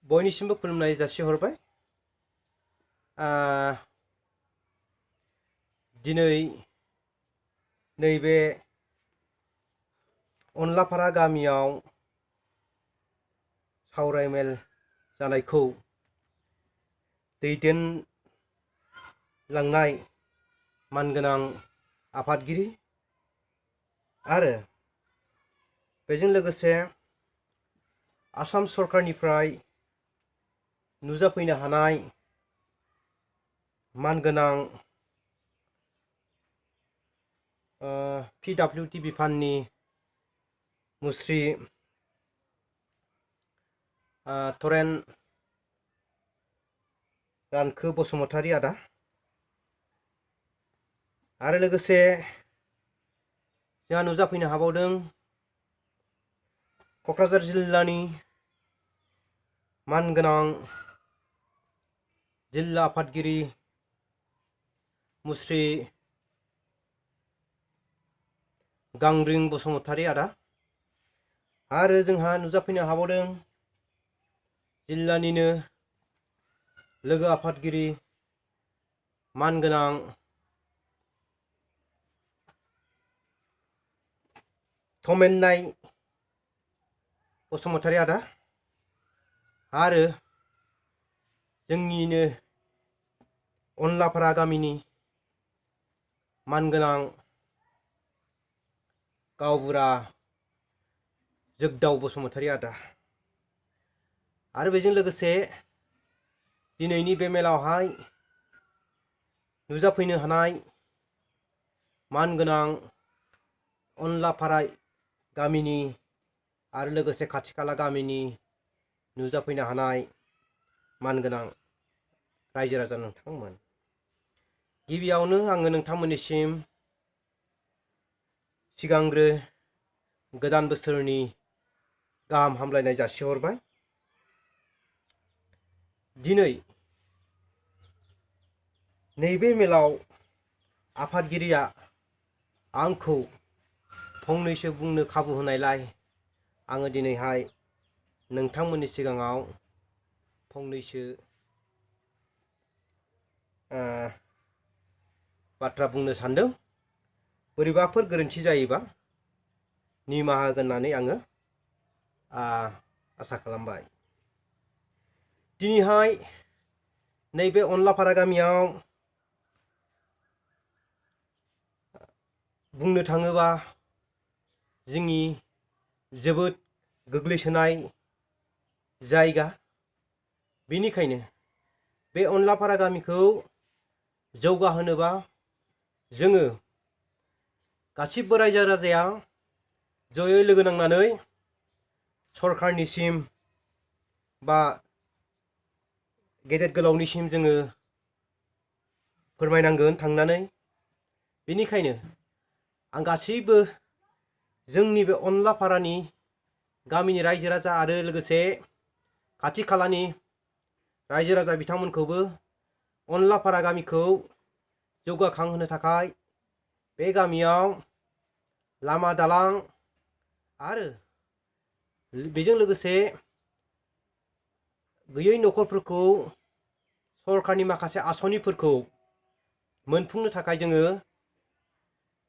बयनिसिमबो खुलुमनाय जासिहरबाय। दिनै नैबे अनलाफारा गामियाव सावरायमेल जानायखौ दैदेनलांनाय मानगोनां आफादगिरि आरो बेजों लोगोसे आसाम सरकारनिफ्राय नुजाफैनो हानाय मानगोनां PWT बिफाननि मुस्रि थरेन रानखो बसुमतारी आदा आरो लोगोसे जोंहा नुजाफैनो हाबावदों क'क्राझार जिल्लानि मानगोनां जिल्ला आफादगिरि मुस्रि गांग्रिं बसुमतारी आदा आरो जोंहा नुजाफैनो हाबावदों जिल्लानिनो लोगो आफादगिरि मानगोनां थमेननाय बसुमतारी आदा आरो जोंनिनो अनलाफारा गामिनि मानगोनां गावबुरा जोगदाव बसुमतारी आदा आरो बेजों लोगोसे दिनैनि बे मेलावहाय नुजाफैनो हानाय मानगोनां अनलाफारा गामिनि आरो लोगोसे खाथि खाला गामिनि नुजाफैनो हानाय मानगोनां रायजो राजा नोंथांमोन, गिबियावनो आङो नोंथांमोननिसिम सिगांग्रो गोदान बोसोरनि गाहाम हामलायनाय जासिहरबाय। दिनै नैबे मेलाव आफादगिरिया आंखौ फंनैसो बुंनो खाबु होनायलाय आङो दिनैहाय नोंथांमोननि सिगाङाव फंनैसो बाथ्रा बुंनो सानदों। बोरैबाफोर गोरोन्थि जायोबा निमाहा होगोन होननानै आङो आसा खालामबाय। दिनैहाय नैबे अनलाफारा गामियाव बुंनो थाङोबा जोंनि जोबोद गोग्लैसोनाय जायगा, बेनिखायनो बे अनलाफारा गामिखौ जौगाहोनोबा जोङो गासिबो रायजो राजाया जयै लोगो नांनानै सरकारनिसिम बा गेदेर गोलावनिसिम जोङो फोरमायनांगोन थांनानै। बेनिखायनो आं गासैबो जोंनि बे अनलाफारानि गामिनि रायजो राजा आरो लोगोसे खाथि खालानि रायजो राजा बिथांमोनखौबो अनलाफारा गामिखौ जौगाखांहोनो थाखाय बे गामियाव लामा दालां आरो बेजों लोगोसे गैयै न'खरफोरखौ सरकारनि माखासे आसनिफोरखौ मोनफुंनो थाखाय जोङो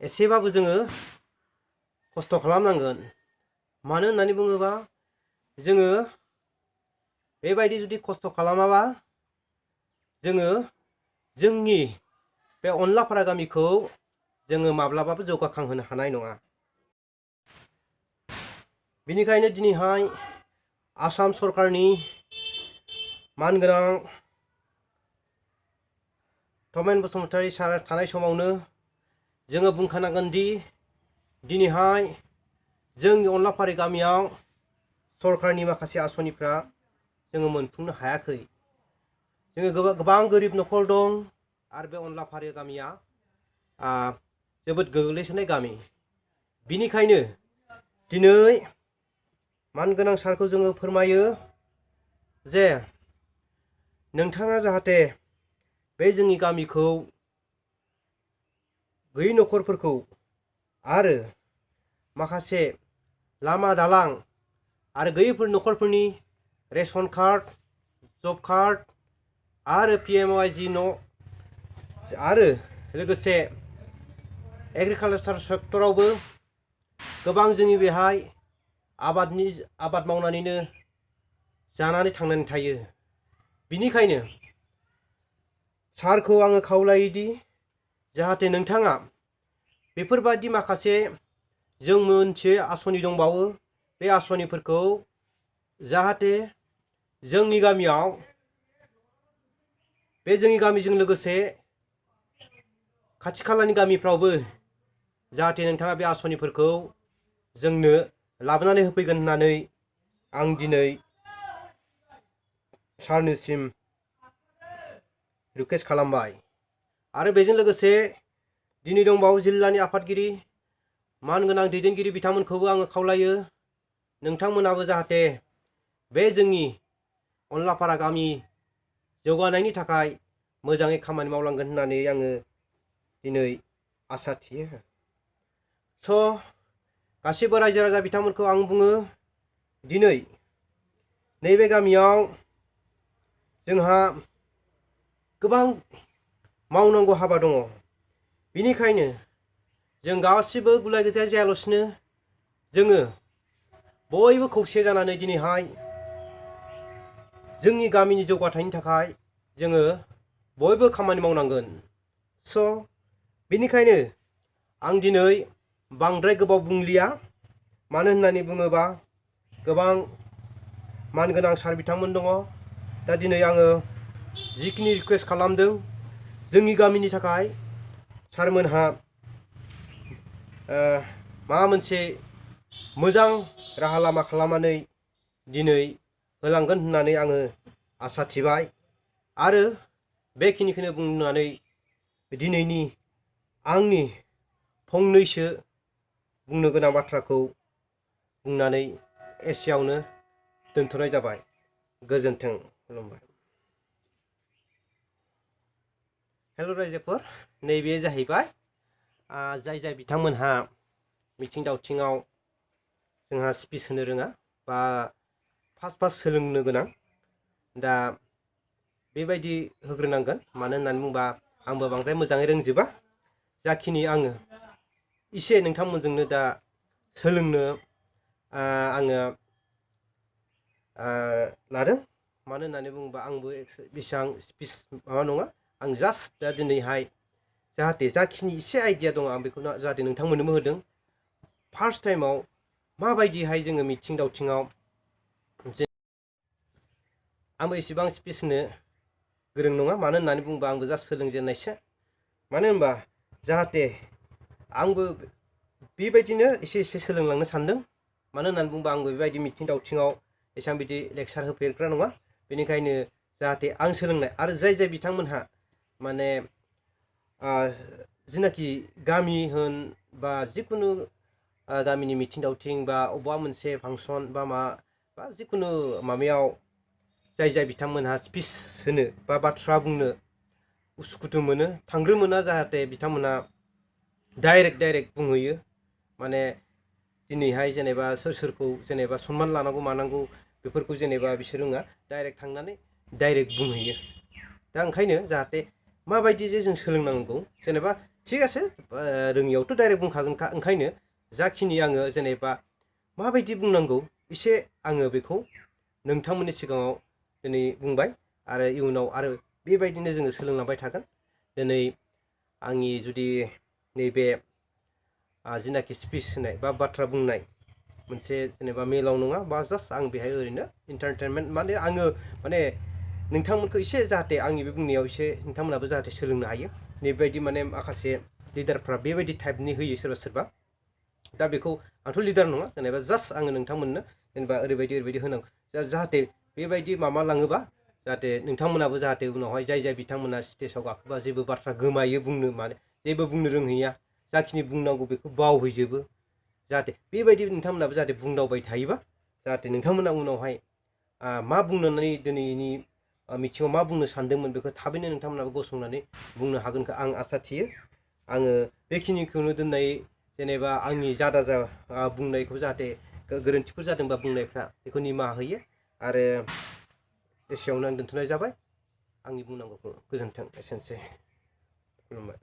एसेबाबो जोङो खस्थ' खालामनांगोन। मानो होननानै बुङोबा जोङो बेबायदि जुदि खस्थ' खालामाबा जोङो जोंनि बे अनलाफारा गामिखौ जोङो माब्लाबाबो जौगाखांहोनो हानाय नङा। बेनिखायनो दिनैहाय आसाम सरकारनि मानगोनां थमेन बसुमतारी सार थानाय समावनो जोङो बुंखानांगोन दि दिनैहाय जोंनि अनलाफारा गामियाव सरकारनि माखासे आसनिफ्रा जोङो मोनफुंनो हायाखै। जोङो गोबां गोरिब न'खर दं आरो बे अनलाफारा गामिया जोबोद गोग्लैसोनाय गामि। बिनिखायनो दिनै मानगोनां सारखौ जोङो फोरमायो जे नोंथाङा जाहाथे बे जोंनि गामिखौ गैयै न'खरफोरखौ आरो माखासे लामा दालां आरो गैयैफोर न'खरफोरनि रेशन कार्ड जब कार्ड आरो PMYG न' आरो लोगोसे एग्रिकालचार सेक्टरावबो गोबां जोंनि बेहाय आबाद मावनानैनो जानानै थांनानै थायो। बिनिखायनो सारखौ आङो खावलायोदि जाहाथे नोंथाङा बेफोरबायदि माखासे जों मोनसे आसनि दंबावो, बे आसनिफोरखौ जाहाथे जोंनि गामियाव बे जोंनि गामिजों लोगोसे खाथि खालानि गामिफ्रावबो जाहाथे नोंथाङा बे आसनिफोरखौ जोंनो लाबोनानै होफैगोन होननानै आं दिनै सारनिसिम रिक्वेस्ट खालामबाय। आरो बेजों लोगोसे दिनै दंबावो जिल्लानि आफादगिरि मानगोनां दैदेनगिरि बिथांमोनखौबो आङो खावलायो नोंथांमोनाबो जाहाथे बे जोंनि अनलापारा गामि जौगानायनि थाखाय मोजाङै खामानि मावलांगोन होननानै आङो दिनै आसा थियो। गासिबो रायजो राजा बिथांमोनखौ आं बुङो दिनै नैबे गामियाव जोंहा गोबां मावनांगौ हाबा दङ। बिनिखायनो जों गासिबो गुलाय गुजाय जायालासिनो जोङो बयबो खौसे जानानै दिनैहाय जोंनि गामिनि जौगाथायनि थाखाय जोङो बयबो खामानि मावनांगोन। बेनिखायनो आं दिनै बांद्राय गोबाव बुंलिया, मानो होननानै बुङोबा गोबां मानगोनां सार बिथांमोन दङ। दा दिनै आङो जिखिनि रिक्वेस्ट खालामदों जोंनि गामिनि थाखाय सारमोनहा माबा मोनसे मोजां राहा लामा खालामनानै दिनै होलांगोन होननानै आङो आसा थिबाय। आरो बेखिनिखौनो बुंनानै दिनैनि आंनि फंनैसो बुंनो गोनां बाथ्राखौ बुंनानै एसेयावनो दोनथ'नाय जाबाय। गोजोन्थों, खुलुमबाय। हेल' रायजोफोर, नैबे जाहैबाय जाय बिथांमोनहा मिथिं दावथिङाव जोंहा स्पिच होनो रोङा बा फार्स्ट सोलोंनो गोनां, दा बेबायदि होग्रोनांगोन। मानो होननानै बुंबा आंबो बांद्राय मोजाङै रोंजोबा। जाखिनि आङो एसे नोंथांमोनजोंनो दा सोलोंनो आङो लादों। मानो होननानै बुङोबा आंबो बेसेबां स्पिच माबा नङा, आं जास्ट दा दिनैहाय जाहाथे जाखिनि एसे आइडिया दङ आं बेखौ जाहाथे नोंथांमोननोबो होदों। फार्स्ट टाइमाव माबायदिहाय जोङो मिथिं दावथिङाव आंबो एसेबां स्पिच होनो गोरों नङा। मानो होननानै बुङोबा आंबो जास्ट सोलोंजेननायसो। मानो होनबा जाहाथे आंबो बेबायदिनो एसे सोलोंलांनो सानदों। मानो होननानै बुङोबा आंबो बेबायदि मिथिं दावथिङाव एसेबां बिदि लेक्सार होफेरग्रा नङा। बेनिखायनो जाहाथे आं सोलोंनाय आरो जाय बिथांमोनहा माने जिनाखि गामि होन बा जिखुनु गामिनि मिथिं दावथिं बा अबेबा मोनसे फांसन बा जिखुनु माबायाव जाय बिथांमोनहा स्पिच होनो बा बाथ्रा बुंनो उसुखुथु मोनो, थांग्रो मोना, जाहाथे बिथांमोना डाइरेक्ट बुंहैयो। माने दिनैहाय जेनेबा सोरखौ जेनेबा सनमान लानांगौ मानांगौ बेफोरखौ जेनेबा बिसोर रोङा, डाइरेक्ट थांनानै डाइरेक्ट बुंहैयो। दा ओंखायनो जाहाथे माबायदि जे जों सोलोंनांगौ, जेनेबा थिग आसे रोङियावथ' डाइरेक्ट बुंखागोनखा। ओंखायनो जाखिनि आङो जेनेबा माबायदि बुंनांगौ एसे आङो बेखौ नोंथांमोननि सिगाङाव दिनै बुंबाय। आरो इयुनाव आरो बेबायदिनो जोङो सोलोंलांबाय थागोन। दिनै आंनि जुदि नैबे जिनाखि स्पिच होनाय बा बाथ्रा बुंनाय मोनसे जेनेबा मेलाव नङा बा जास्ट आं बेहाय ओरैनो इन्टारटेनमेन्ट, माने आङो माने नोंथांमोनखौ एसे जाहाथे आंनि बे बुंनायाव एसे नोंथांमोनाबो जाहाथे सोलोंनो हायो। नैबायदि माने माखासे लिडारफ्रा बेबायदि टाइपनि होयो सोरबा। दा बेखौ आंथ' लिडार नङा, जेनेबा जास्ट आङो नोंथांमोननो जेनेबा ओरैबायदि होनांगौ जाहाथे बेबायदि माबा लाङोबा जाहाथे नोंथांमोनाबो जाहाथे उनावहाय जाय बिथांमोना स्टेजाव गाखोबा जेबो बाथ्रा गोमायो, जेबो बुंनो रोंहैया, जाखिनि बुंनांगौ बेखौ बावहैजोबो। जाहाथे बेबायदि नोंथांमोनाबो जाहाथे बुंदावबाय थायोबा जाहाथे नोंथांमोना उनावहाय मा बुंनानै दिनैनि मिथिङाव मा बुंनो सानदोंमोन बेखौ थाबैनो नोंथांमोनाबो गसंनानै बुंनो हागोनखौ आं आसा थियो। आङो बेखिनिखौनो दोननाय, जेनेबा आंनि जा बुंनायखौ जाहाथे गोरोन्थिफोर जादोंबा बुंनायफ्रा बेखौ निमाहा होयो। आरो एसेयावनो आं दोनथ'नाय जाबाय आंनि बुंनांगौखौ गोजोन्थों एसेनोसै खुलुमबाय।